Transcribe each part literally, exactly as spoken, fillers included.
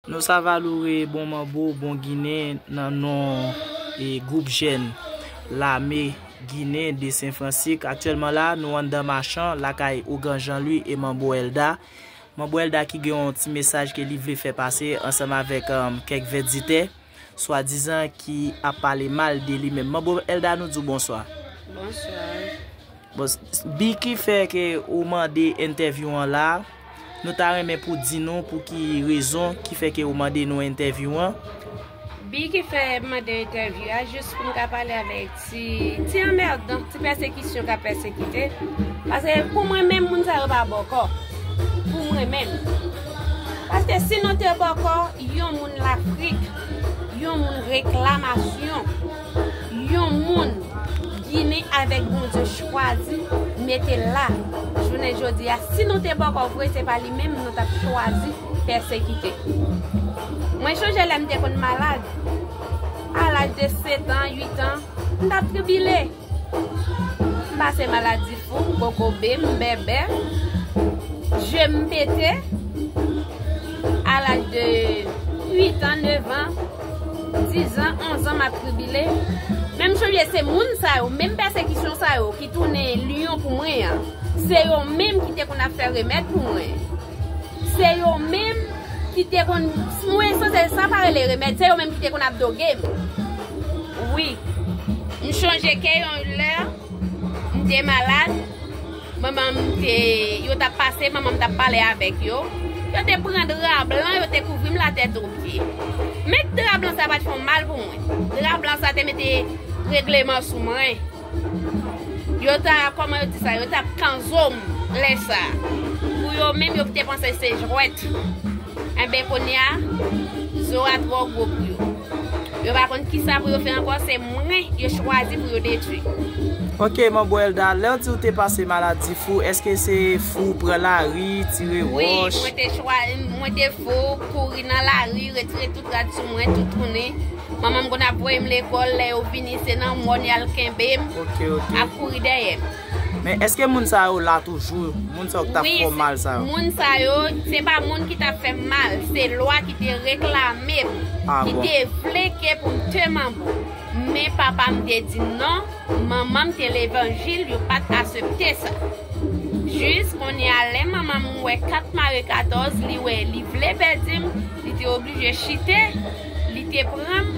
Nou sa valoure bon manbo, bon ginen nan non e gwoup jèn lame ginen de Sen Fransik. Aktyèlman la, nou anndan Machan, lakay Ougan Jean Louis e Manbo Elda. Manbo Elda ki gen yon ti mesaj ke li vle fè pase ansanm avèk, um, kèk vèditè, swadizan ki ap pale mal de li menm. Manbo Elda, nou di w bonswa. Bonswa. Bon, s- s- bi ki fè ke ou mande entèvyou an la, nou ta renmen pou di nou pou ki rezon ki fè ke ou mande nou entèvyou an. Bi ki fè m mande entèvyou a, jis pou m ka pale avèk ti, ti anmèdan, ti pèsekisyon k ap pèsekite. Paske pou mwen menm, moun sa yo pa bòkò. Pou mwen menm. Paske si nou te bòkò, yon moun Lafrik, yon moun reklamasyon, yon moun Ginen avèk Bondye chwazi mete l la. Jounen jodi a, si nou te bòkò vre, se pa li menm nou t ap chwazi pèsekite. Mwen chonje lè m te konn malad. A laj de sèt an, uit an, m t ap tribile. M pase maladi fou, kokobe, m bèbè, je m pete. A laj de uit an, nèf an, dis an, onz an, m ap tribile. Men m sonje se moun sa yo, menm pèsekisyon sa yo ki tounen lyon pou mwen an, se yo menm ki te konn ap fè remèd pou mwen. Se yo menm ki te konn, mwen sanse sa pa rele remèd, se yo menm ki te konn ap doge m. Wi. M chonje ke yon lè, m te malad, manman m te, yo t ap pase, manman m t ap pale avèk yo. Yo te pran dra blan, yo te kouvri m latèt o pye. Men dra blan sa pa t fè yon mal pou mwen. Dra blan sa te mete regleman sou mwen. Yo ta, kòman yo di sa, yo t ap kanzo m lè sa. Pou yo menm, yo te panse se jwèt. Enben, kounye a, zo a twò gwo pou yo. Yo pa konn kisa pou yo fè ankò, se mwen yo chwazi pou yo detwi. Ok, Manbo Elda, lè w di w te pase maladi fou, èske se fou pran lari, tire wòch? Wi, mwen te chwa-, mwen te fou, kouri nan lari, retire tout rad sou mwen, tout tounen. Manman m konn ap voye m lekòl, lè yo vini, se nan mòn y al kenbe m, ap kouri dèyè m. Men èske moun sa yo la toujou? Moun sa yo ki t ap fè w mal sa yo? Wi, moun sa yo, se pa moun ki t ap fè m mal, se lwa ki te reklame m, ki te vle ke pou m te manbo. Men papa m te di non, manman m te levanjil, yo pa t asepte sa. Jis kounye a, lè manman m wè kat mare katòz, li wè li vle pèdi m, li te oblije chite, li te pran m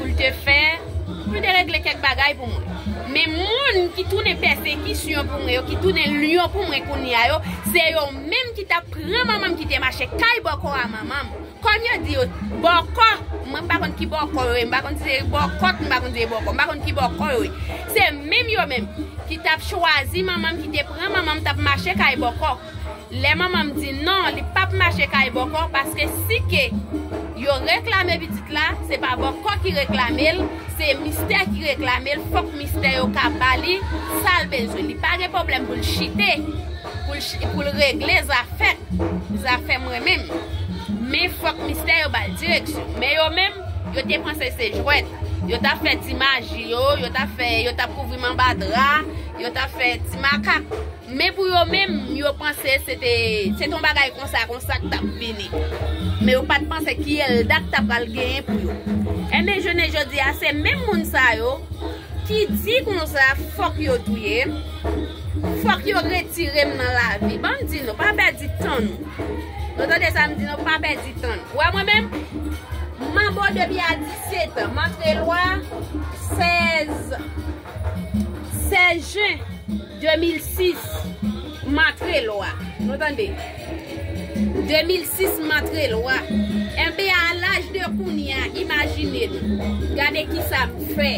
pou l te fè, pou l te regle kèk bagay pou mwen. Men moun ki tounen pèsekisyon pou mwen yo, ki tounen lyon pou mwen kounye a yo, se yo menm ki t ap pran manman m, ki te mache kay bòkò a manman m. Kòm yo di yo bòkò, mwen m pa konn ki bòkò yo ye, m pa konn si se bòkòt, m pa konn si se bòkò, m pa konn ki bòkò yo ye. Se menm yo menm ki t ap chwazi manman m, ki te pran manman m, t ap mache kay bòkò. Lè manman m di non, li p ap mache kay bòkò, paske si ke yo reklame pitit la, se pa bòkò ki reklame l, se mistè ki reklame l, fòk mistè yo ka ba li sa l bezwen. Li pa gen pwoblèm pou l chite, pou l ch-, pou l regle zafè, zafè mwen menm. Men fòk mistè yo ba l direksyon. Men yo menm, yo te panse se jwèt. Yo t ap fè ti maji yo, yo t ap fè, yo t ap kouvri m anba dra, yo t ap fè ti makak. Men pou yo menm, yo panse se te, se te yon bagay konsa, konsa k t ap vini. Men yo pa t panse ki Elda k ta pral genyen pou yo. Enben, jounen jodi a, se menm moun sa yo ki di konsa, fòk yo touye m, fòk yo retire m nan lavi. Ban m di nou, pa pèdi tan nou. Nou tande sa m di nou, pa pèdi tan nou. Ou wè mwen menm, m anbo depi a disèt an, m antre lwa sèz, sèz jen de mil sis, m antre lwa. Nou tande? De mil sis, m antre lwa. Enben, a laj de kounye a, imajine nou. Gade kisa m fè.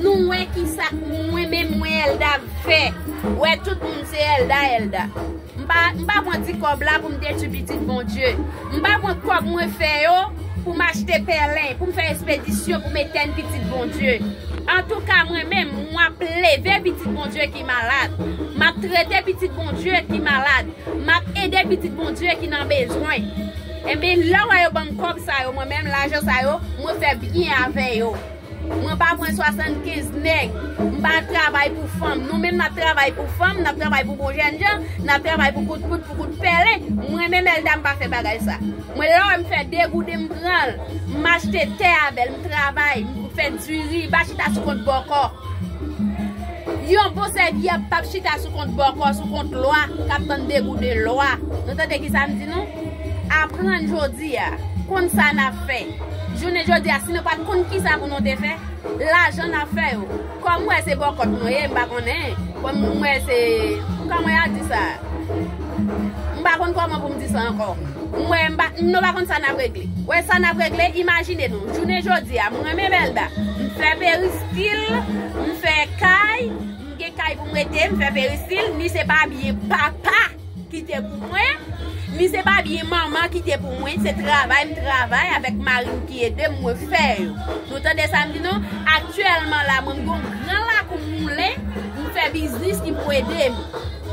Nou wè kisa mwen menm, mwen Elda fè. Wè tout moun se Elda, Elda. M pa, m pa pran ti kòb la pou m detwi pitit Bondye. M pa pran kòb mwen fè yo pou m achte pèlen, pou m fè espedisyon, pou m etèn pitit Bondye. Antouka, mwen menm, m ap leve pitit Bondye ki malad. M ap trete pitit Bondye ki malad. M ap ede pitit Bondye ki nan bezwen. Enben, lè w wè yo ban m kòb sa yo, mwen menm, lajan sa yo, mwen fè byen avè yo. Mwen pa pran swasannkenz nèg. M pa travay pou fanm. Nou menm n ap travay pou fanm, n ap travay pou bon jènjan, n ap travay pou kout poud, pou kout pèlen. Mwen menm Elda m pa fè bagay sa. Mwen lè w wè m fè degoude m pran l. M achte tè avè l, m travay, m fè diri, m pa chita sou kont bòkò. Yon bon sèvyè p ap chita sou kont bòkò, sou kont lwa, k ap tann degoude lwa. Nou tande kisa m di nou? Aprann jodi a, konn sa n ap fè. Jounen jodi a, si nou pa t konn kisa pou nou te fè, lajan n ap fè yo. Kòm m wè se bòkòt nou ye, m pa konnen. Kòm m wè se, kòman y a di sa? M pa konn kòman pou m di sa ankò. M wè m pa, nou pa konn sa n ap regle. Wè sa n ap regle, imajine nou. Jounen jodi a, mwen menm Elda, m fè peristil, m fè kay, m gen kay pou m rete, m fè peristil, ni se pa byen papa ki te pou mwen, ni se pa byen manman ki te pou mwen, se travay m travay avèk mari m ki ede m, mwen fè yo. Nou tande sa m di nou? Aktyèlman la, mwen m gen yon gran lakou moulen, m fè biznis ki pou ede m.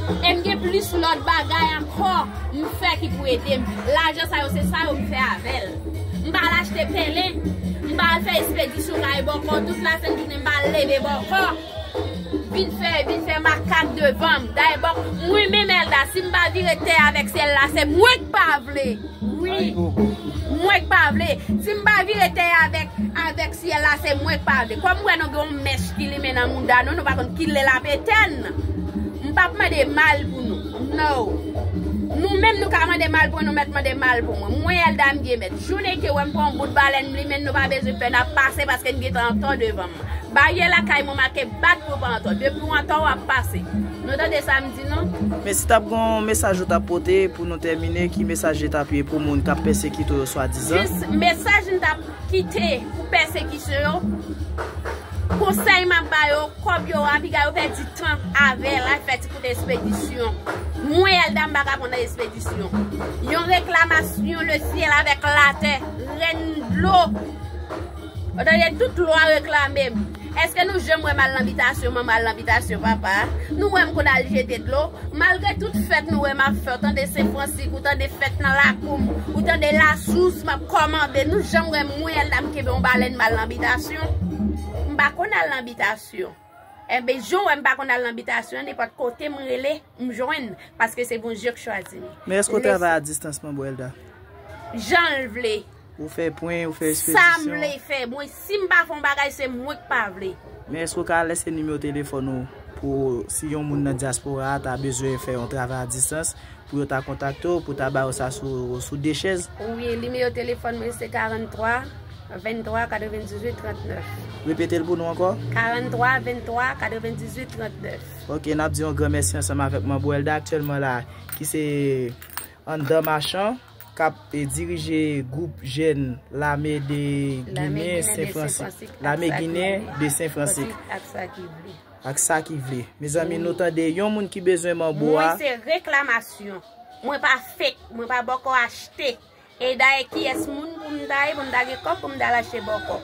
E m gen plis lòt bagay ankò m fè ki pou ede m. Lajan sa yo, se sa yo m fè avè l. M pa al achte pèlen, m pa al fè espedisyon kay bòkò, tout lasent jounen m pa al leve bòkò. Vin fè, vin fè makak devan m. Dayè, bon, mwen menm Elda, si m pa vire tè avèk syèl la, se mwen k pa vle. Wi. Mwen k pa vle. Si m pa vire tè avèk, avèk syèl la, se mwen k pa vle. Kòm m wè nou gen yon mèch ki limen nan mouda nou, nou pa konn kilè l ap etèn. M p ap mande mal pou nou. No. Nou menm nou ka mande mal pou nou, mèt mande mal pou mwen. Mwen Elda m gen mèt. Jounen ke wè m pran yon bout balèn m limen, nou pa bezwen pè, n ap pase paske n gentan antò devan m. Baryè lakay mwen make bat pou w pa antò. Depi w antò, w ap pase. Nou tande sa m di nou? Men si t ap gen yon mesaj ou t ap pote pou nou tèmine, ki mesaj li t ap ye pou moun k ap pèsekite w yo swadizan? Jis mesaj m t ap kite pou pèsekisyon yo, konsèy m ap ba yo, kòb yo a, piga yo pèdi tan avè l, al fè ti kout espedisyon. Mwen, Elda, m pa ka pran nan espedisyon. Yon reklamasyon, lesyèl avèk latè, rèn dlo. Ou tande tout lwa reklame m. Èske nou janm wè m al nan bitasyon, manman al nan bitasyon papa? Nou wè m konn al jete dlo? Malgre tout fèt nou wè m ap fè, ou tande Sen Fransik, ou tande fèt nan lakou m, ou tande lasous m ap kòmande, nou janm wè mwen Elda m kenbe yon balèn m al nan bitasyon? M pa konn al nan bitasyon. Enben, jan w wè m pa konn al nan bitasyon, nenpòt kote m rele, m jwenn, paske se Bondye k chwazi m. Men èske w travay a distans, manbo Elda? Jan l vle. Ou fè pwen, ou fè espedisyon? Sa m vle fè. Mwen, si m pa fè yon bagay, se mwen k pa vle. Men èske w ka lèse nimewo telefòn ou pou si yon moun nan dyaspora a ta bezwen fè yon travay a distans, pou yo ta kontakte w, pou ta ba yo sa sou, sou de chèz? Wi, nimewo telefòn mwen se karant twa, venntwa, katrevendizuit, trannèf. Repete l pou nou ankò. Karant twa, venntwa, katrevendizuit, trannèf. Ok, n ap di yon gran mèsi ansanm avèk manbo Elda aktyèlman la, ki se anndan Machan, k ap, e, dirije gwoup jèn Lame de Ginen Sen Fransik. Lame Ginen de Sen Fransik. Ak sa ki vle. Ak sa ki vle. Mezanmi, nou tande yon moun ki bezwen manbo a. Mwen se reklamasyon. Mwen pa fake, mwen pa bòkò achte. E dayè kiyès moun pou m ta ye, pou m ta gen kòb pou m ta al achte bòkò?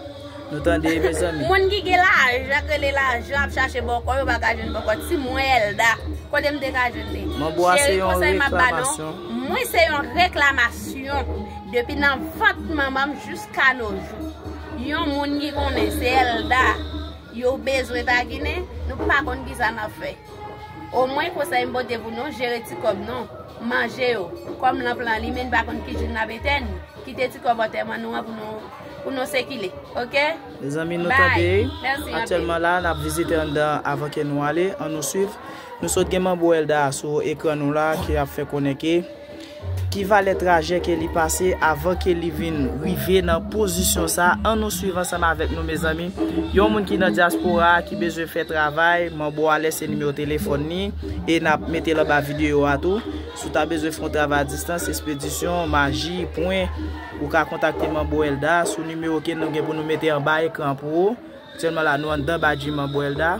Nou tande, mezanmi. Moun ki gen lajan, k rele lajan, ap chache bòkò, yo pa ka jwenn bòkò. Ti mwen Elda, kote m te ka jwenn li? Manbo a se yon reklamasyon. Cheri, konsèy m ap ba nou, mwen se yon reklamasyon. Depi nan vant manman m jiska no jou. Yon moun ki konnen se Elda yo bezwen ta ginen, nou pa konn kisa n ap fè. Omwen konsèy m pote pou nou, jere ti kòb nou, manje yo. Kòm lanp lan limen, n pa konn ki jou n ap etèn, kite ti kòb antèman nou an pou nou, pou nou sekile. Ok? Mezanmi, nou tande. Mèsi anpil. Aktyèlman la, n ap vizite anndan avan ke nou ale. Ann nou swiv. Nou sot gen manbo Elda sou ekran nou la ki ap fè konnen ke ki valè trajè ke li pase avan ke li vin rive nan pozisyon sa? Ann nou swiv ansanm avèk nou, mezanmi. Yon moun ki nan dyaspora a, ki bezwen fè travay, manbo a lèse nimewo telefòn li, e n ap mete l anba videyo a tou. Si w ta bezwen fè yon travay a distans, espedisyon, maji, pwen, ou ka kontakte manbo Elda sou nimewo ke nou gen pou nou mete anba ekran pou ou. Aktyèlman la, nou anndan badji manbo Elda.